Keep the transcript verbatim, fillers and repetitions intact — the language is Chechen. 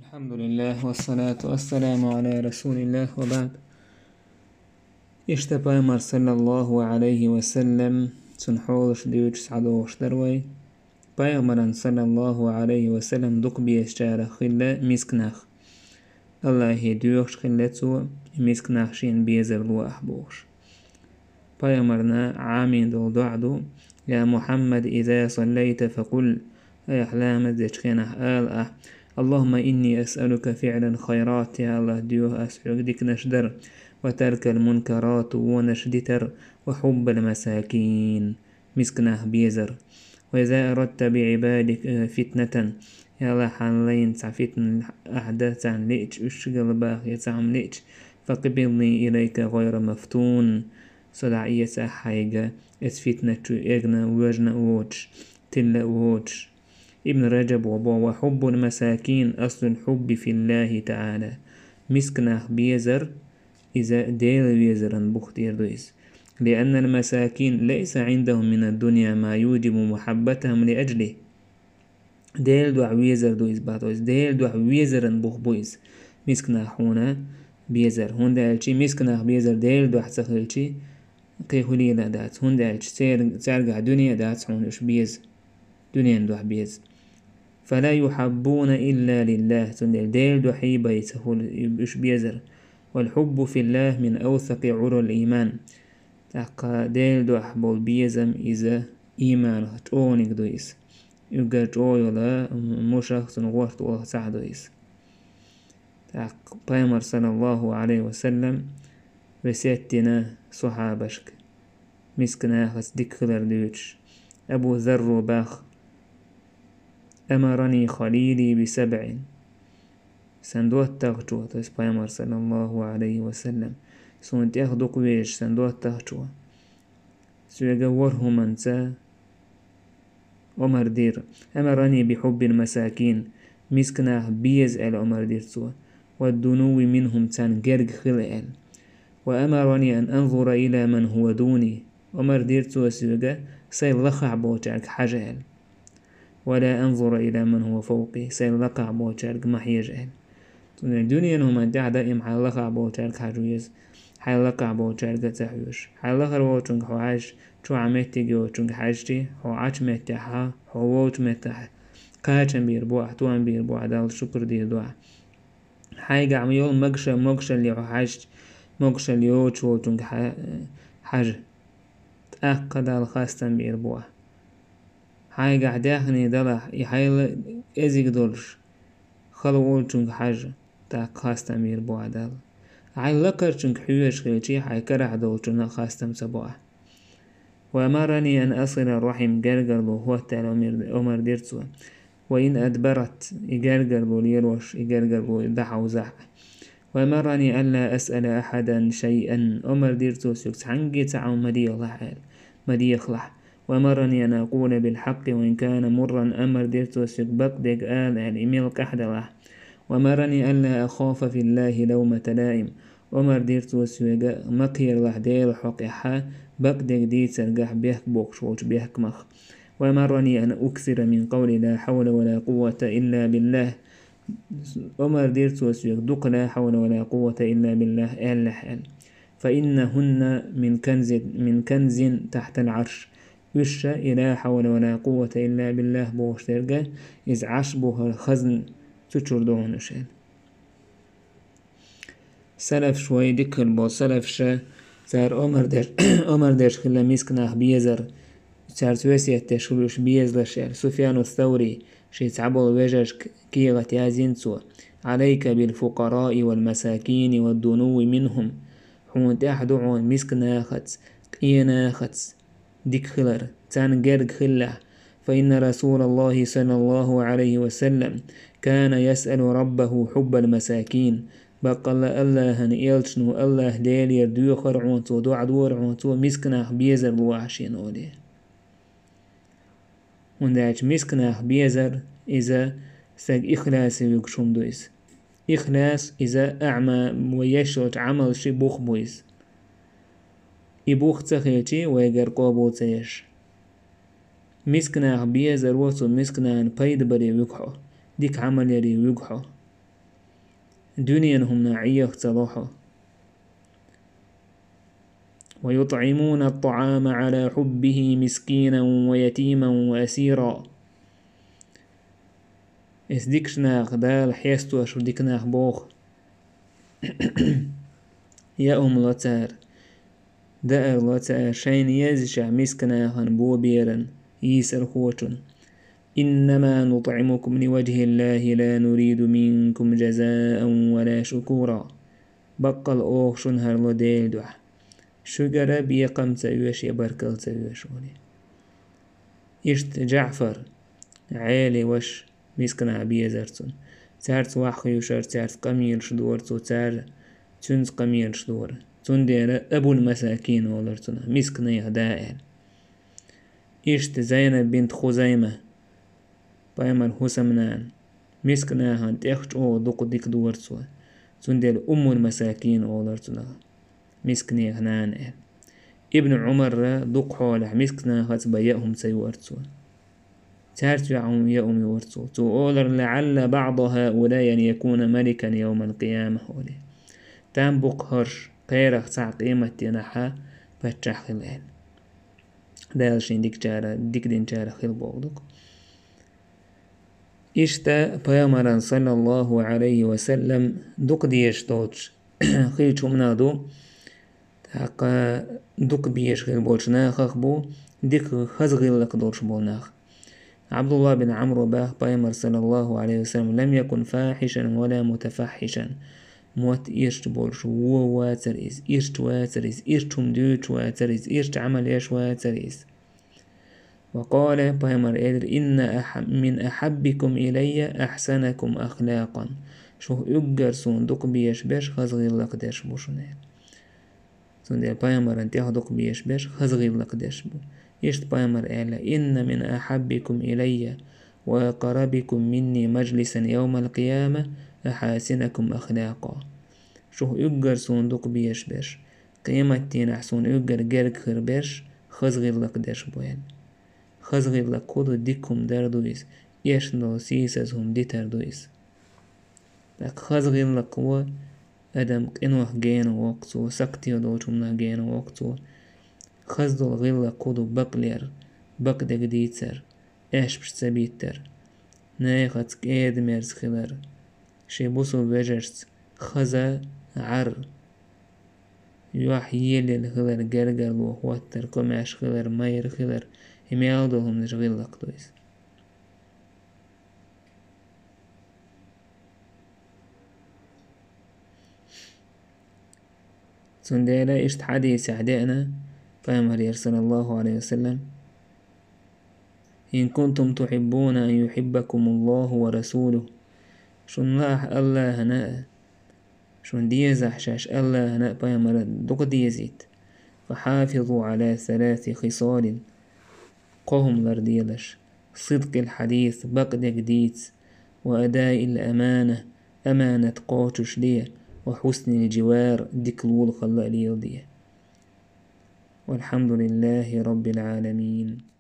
الحمد لله والصلاة والسلام على رسول الله وبعد. Иштта Пайхамар, саллаллаху Ӏалайхи ва саллам, цун хьолаш дуьйцуш схьадогӀуш дара вай. Пайхамаран, саллаллаху Ӏалайхи ва саллам, дукха безачарах хилла миска нах. АллахӀе доьхуш хилла цо, и миска нах шена безар ло ахь бохуш. Пайхамарна Ӏамийна долу доӀа ду: «Я Мухьаммад, иза саллайта факъул», айхьа ламаз дечу хенахь ала ахь: «Аллахумма инни асъалука фиълал хайрат», я АллахӀ, доьху ас хьоьга диканаш дар, «ва таркал мункарат», вонаш дитар, «ва хьуббал масакин», миска нах безар. «Ва иза арадта би Ӏибадика фитнатан», я АллахӀ, хьан лайна цхьа фитна ахь дан царна лиъча, уьш галбаха я цхьа хӀума лиъча, «факъбидни илайка гӀайра мафтун», со дӀаэцахь хьайга, эца фитна чу эгна, вожна а воцуш, тилла а воцуш. Ибн Раджаб ва бо: «Ва хьуббул масакин аслул хьубби филлахи таӀала». Миска нах безар, иза Дела везаран бух тӀера ду иза. «Лианнал масакин лайса Ӏиндахум минад дунья ма юджибу мухьаббатахум ли аджлихи». Дела дуьхьа везар ду иза, бато иза. Дела дуьхьа везаран бух бу иза. Миска нах хьуна безар. ХӀунда аьлча миска нах безар Дела дуьхьа ца хилча, кхин хуьлийла дац. ХӀунда аьлча цер-, цаьргахь дуьне а дац хьуна уьш беза. Дуьненан дуьхьа беза. «Фала юхьаббуна илла лиллах», цундела Дела дуьхьа бен ца хуьлу уьш безар. «Вал хьуббу филлах мин авсакъи Ӏурал иман». ТӀаккха Дела дуьхьа болу безам иза иманах чӀогӀаниг ду иза. Уггар чӀогӀа йолу мушах, цуьнан гӀорталгӀах цхьаъ ду иза. ТӀаккха Пайхамар, саллаллаху Ӏалайхи ва саллам, весет дина сахьабашка, миска нахаца дика хилар дуьйцуш. Абу Зарро боху: «Амарани халили би сабъин». Сан доттагӀчо, то есть Пайхамар, саллаллаху Ӏалайхи ва саллам, суна тӀех дукха везаш сан доттагӀчо соьга ворхӀ хӀуманца омар дира. «Амарани би хьуббил масакин», миска нах беза аьлла омар дира цо. «Ва дунуви минхум», царна герга хила аьлла. «Ва амарани ан анзура ила ман хӀува дуни», омар дира цо соьга, сайн лакхахь болчаьрга хьажа аьлла. «Ва ла анзура ила ман хӀува фавкъи», сайн лакхахь болчаьрга ма хьежа аьлла. Цундела дуьненан хӀуманна тӀехь даим хьайн лакхахь болчаьрга хьажа веза. Хьайн лакхахь болчаьрга а ца хьоьжуш. Хьайн лахара волчуьнга хьо хьаьжча, чохь меттиг йолчуьнга хьаьжчи, хьо Ӏачу меттехь, хьо волчу меттехь кхачам бийр бу ахь, тоам бийр бу ахь, Далла шукур дийр ду ахь. Хьайгахь ма йолу магашал-, могашалле хьо хьаьжча, могашалла йоцуш волчуьнга хьа-, хьажа. ТӀаккха Далла хастам бийр бу ахь. Хьайгахь даьхни далахь, и хьайла эзиг долуш, хала волчуьнга хьажа, тӀаккха хастам бийр бу ахь Далла. Хьайн лакхарчуьнга хьоьжуш хилчи, хьайн карахь долчунна а хастам ца бо ахь. «Ва амарани ан асила рахьим», гергарло хӀотта аьлла омар-, омар дира цо. «Ва ин адбарат», и гергарло лелош, и гергарло дӀахьовзахь. «Ва амарани алла асъала ахьадан шайъан», омар дира цо соьга цхьаьнгге цхьа хӀума ма дехалахь аьлла, ма дехалахь. «Ва амарани ан акъула бил хьакъкъи ва ин кана мурран», омар дира цо соьга бакъдерг ала аьлла, и мел къаьхьа далахь. «Ва амарани алла ахафа филлахи лавмата лаим», омар дира цо соьга ма кхералахь Делан хьокъехь бакъдерг дийцаргахь бехк боккхуш волчу бехкамах. «Ва амарани ан уксира мин къавли ла хьавла ва ла къуввата илла биллах», омар дира цо соьга дукха «ла хьавла ва ла къуввата илла биллах» алалахь аьлла. «Фа иннахунна мин канзи-, мин канзин тахьтал Ӏарш». Уьш ша и «ла хьавла ва ла къуввата илла биллах» бохуш дерг, иза Ӏарш бухара хазна цу чуьра ду хьуна уьш аьлла. Салафаш вай дика хила болу салафаша, цара омар деш, омар деш хилла миска нах безар, цаьрца весет деш хила уьш безалаш аьлла. Суфьяну Саври шен цхьаболу вежаршка кехат яздина цо: «Ӏалайка бил фукъараи вал масакини вад дунуви минхум». Хьуна тӀехь ду хьуна миска нахаца, къен нахаца дика хилар, царна герга хилалахь. «Фа инна Расулаллахи саллаллаху Ӏалайхи ва саллам кана ясъалу раббаху хьуббал масакин». Баккъалла АллахӀан элчано АллахӀ Делера доьхура хьуна цо, доӀа дора хьуна цо, миска нах безар ло ахь шена олий. ХӀунда аьлча миска нах безар, иза стаг ихласе вуьгуш хӀума ду иза. Ихлас иза аъма ва еш йолчу Ӏамалши бух бу иза. И бух ца хилчи, вайгара къобал ца еш. Миска нах безаро цу миска нахана пайда баре вуьгу хьо, дика Ӏамал яре вуьгу хьо. дуьненан хӀуманах Ӏеха ца ло хьо. ويطعمون الطعام على حبه مسكينا ويتيما وأسيرا. Эс дикачу наха Дала хьестош ву дика нах боху. Яа хӀума ло цара, даар ло цара шайна езачохь миска нахана, боберан, йийсархочун. إنما نطعمكم لوجه الله لا نريد منكم جزاء ولا شكورا. Баккъал оха шуна хӀара ло Делан дуьхьа. Шуьгара бекхам ца оьшу я баркалла ца оьшу олий. Иштта Джаъфар, Ӏелин ваша, миска нах безара цунна. Цаьрца ваха хьоьхура, цаьрца къамелаш дора цо, цара цуьнца къамелаш дора. Цундела Абул Масакин олура цунах, мисканийн да аьлла. Иштта Зайнаб бинт Хузайма, пайхамаран хӀусамнана, миска нахана тӀех чӀогӀа дукха дика дора цо. Цундела Уммул Масакин олура цунах, мисканех нана аьлла. Ибн Ӏумарра дукха хьолахь миска нахаца бан яа хӀума ца юара цо. Цаьрца яа хӀума, яа хӀума юара цо. Цо олура: لعل بعض هؤلاء أن يكون ملكا يوم القيامة олий. Там бу-кх хӀорш, кхерах цхьаъ къематдийнахь паччахь хила аьлла. Дала шен дикачара, дика динчарах хила бохург ду-кх. Иштта пайхамаран, саллаллаху Ӏалайхи ва саллам, дукха дезаш долчу хиллачу хӀуманах ду, тӀаккха дукха безаш хила болчу нахах бу дика хаза гӀиллакх долуш болу нах. Ӏабдулла бин Ӏамро баха пайхамар, саллаллаху Ӏалайхи ва саллам: لم يكن فاحشا ولا متفحشا. Мотт ирча болуш вон вацара иза, ирча вацара иза, ирча хӀума дуьйцуш вацара иза, ирча Ӏамал еш вацара иза. وقال, пайхамар элира: إن أح-، من أحبكم إلي أحسنكم أخلاقا. Шух уггар суна дукха безаш берш хаза гӀиллакх дерш бу шуна аьлла. Цундела пайхамаран тӀех дукха безаш берш хаза гӀиллакх дерш бу. Иштта пайхамар аьлла: إن من أحبكم إلي وأقربكم مني مجلسا يوم القيامة أحاسنكم أخلاقا. Шух уггар суна дукха безаш берш, къематдийнахь суна уггар герга хир берш хаза гӀиллакх дерш бу аьлла. Хаза гӀиллакх хӀун ду? Дика хӀума дар ду иза, эшна долу сийсаза хӀума дитар ду иза. ТӀаккха хаза гӀиллакх ву, адам къинойх гена воккху цо, сакхте долчу хӀуманах гена воккху цо. Хаза долу гӀиллакх хӀун ду? Бакълер, бакъдерг дийцар, аьшпаш ца биттар, нехаца кӀеда-мерза хилар, шен бусулба вежаршца хаза, Ӏар, юьхь елла хилар, гергарло хӀоттар, комаьрша хилар, майра хилар, и мел долу хӀуманаш гӀиллакх ду иза. Цундела иштта хьадисехь деана пайхамарера, саллаллаху Ӏалайхи ва саллам: إن كنتم تحبون أن يحبكم الله ورسوله. Шуна лаахь АллахӀана а, шуна дезахь шаьш АллахӀана а, пайхамарна а дукха дезийта. فحافظوا على ثلاث خصال. Кхо хӀума ларделаш: صدق الحديث, бакъдерг дийца, وأداء الأمانة, аманат кхочушде, وحسن الجوار, дика лулахалла а леладе. والحمد لله رب العالمين.